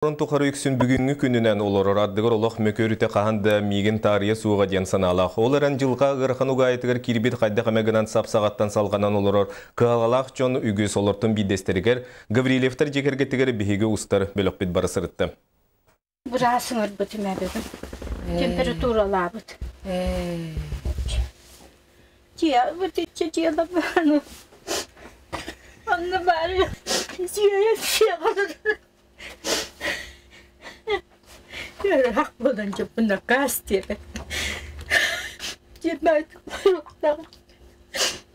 Олорон тухары үксүн бүгүҥҥү күнүнэн олорор, ардыгар олох мөкү өрүтэ хаһан да миигин таарыйа суоҕа диэн санаалаах. Ол эрэн дьылҕа ыарахан угаайытыгар киирбит хайдах эмэ гынан сап-саҕаттан салҕанан олорор кыһалҕалаах дьон үгүс. Олортон биирдэстэригэр Гаврильевтар дьиэ кэргэттигэр биһиги устар бөлөхпүт бара сырытта. Быраас ыҥырбытым эбэбин. Температуралаабыт. Дьиэ, дьиэ, Онно баары дьиэ Ыарыһах буолан дьоппун накаас диэбэт.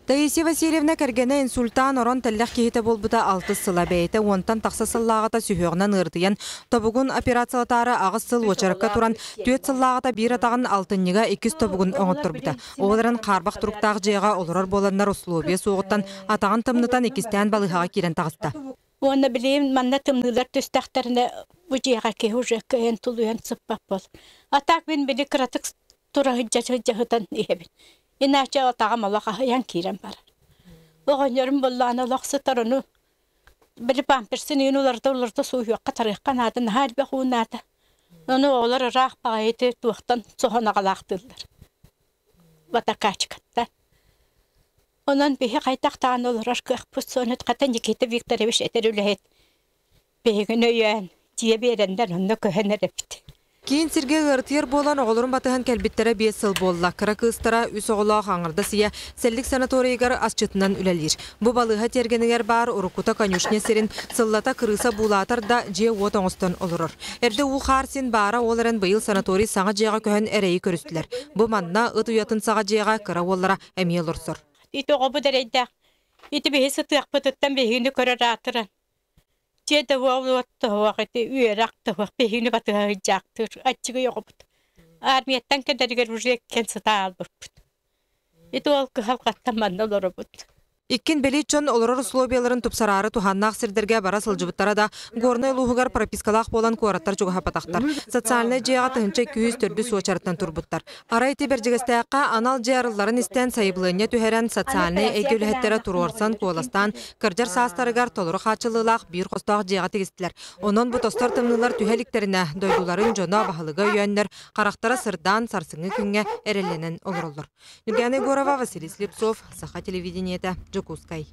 Таисия Васильевна кэргэнэ инсультаан орон тэллэх киһитэ буолбута алтыс сыла. Бэйэтэ уонтан тахса сыллааҕыта сүһүөҕүнэн ыарытыйан, тобугун операциялатаары аҕыс сыл уочаракка туран, түөрт сыллааҕыта биир атаҕын алтынньыга иккис тобугун оҥотторбута. Ол эрэн хаарбах туруктаах дьиэҕэ олорор буоланнар условия суоҕуттан атаҕын тымнытан иккистээн балыыһаҕа киирэн таҕыста. Уонна билигин манна тымныылар түстэхтэринэ бу дьиэҕэ киһи уже кыайан тулуйан сыппат буол. А так мин били кыратык тура сылдьа сылдьа сытан иһэбин. Иначе атаҕым олох аһыйан киирэн барар. Оҕонньорум буоллаҕына олох сытар ону били памперсын иин уларыта уларыта сууһуохха тарыахха наада наһаа элбэх уу наада. Ону оҕолор ыраах баҕайы туохтан соһон аҕалаахтыыллар. Батакаачкаттан. Онон биһи хайдах даҕаны олорор кыахпыт суон хата Никита Викторович этэр үлэһит биһигини өйөөн, дьиэ биэрэннэр онно көһөн эрэбит. Киин сиргэ ыарытыйар буолан оҕолорун батыһан кэлбиттэрэ биэс сыл буолла. Кыра кыыстара үс оҕолоох аҥардас ийэ Сэллик санаторийыгар асчытынан үлэлиир. Бу балыыһа тиэргэнигэр баар уруккута конюшня сирин сыллата кырыыса буулаатар да дьиэ-уот оҥостон олорор. Эрдэ уу-хаар син баара ол эрэн быйыл санаторий саҥа дьиэҕэ көһөн эрэйи көрүстүлэр. Бу манна ыт уйатын саҕа дьиэҕэ кыра уоллара эмиэ олорсор. Ити оҕобут эрэйдээх. Ити биһи сытыахпытыттан биһигини көрөр аатыран. Дьиэ да уол туһуох ити үөрэх туһуох биһигини батыһа сылдьаахтыыр аччыгый оҕобут. Армияттан кэлэригэр уже иккиэн сыта аалбыппыт. Ити ол кыһалҕаттан манна олоробут. Иккин бэлиит дьон олорор условияларын тупсараары туһааннаах сирдэргэ бара сылдьыбыттара да, Горнай улууһугар пропискалаах буолан куораттар чугаһаппатахтар. Социальнай дьиэҕэ 1204 суочарыттан турбуттар. Арай ити Бэрдьигэстээххэ анал дьиэ арылларын истэн, сайабылыанньа түһэрэн, социальнай эйгэ үлэһиттэрэ туруорсан, куоластаан, кырдьар саастарыгар толору хааччыллыылаах биир хостоох дьиэҕэ тигистилэр. Онон бу тостор тымныылар түһэ иликтэринэ, дойдуларын дьоно баһылыга өйөөннөр, харахтара сырдаан, сарсыҥҥы күҥҥэ эрэллэнэн олороллор. Ньургуяна Егорова, Василий Слепцов, Саха телевидениетэ, Дьокуускай.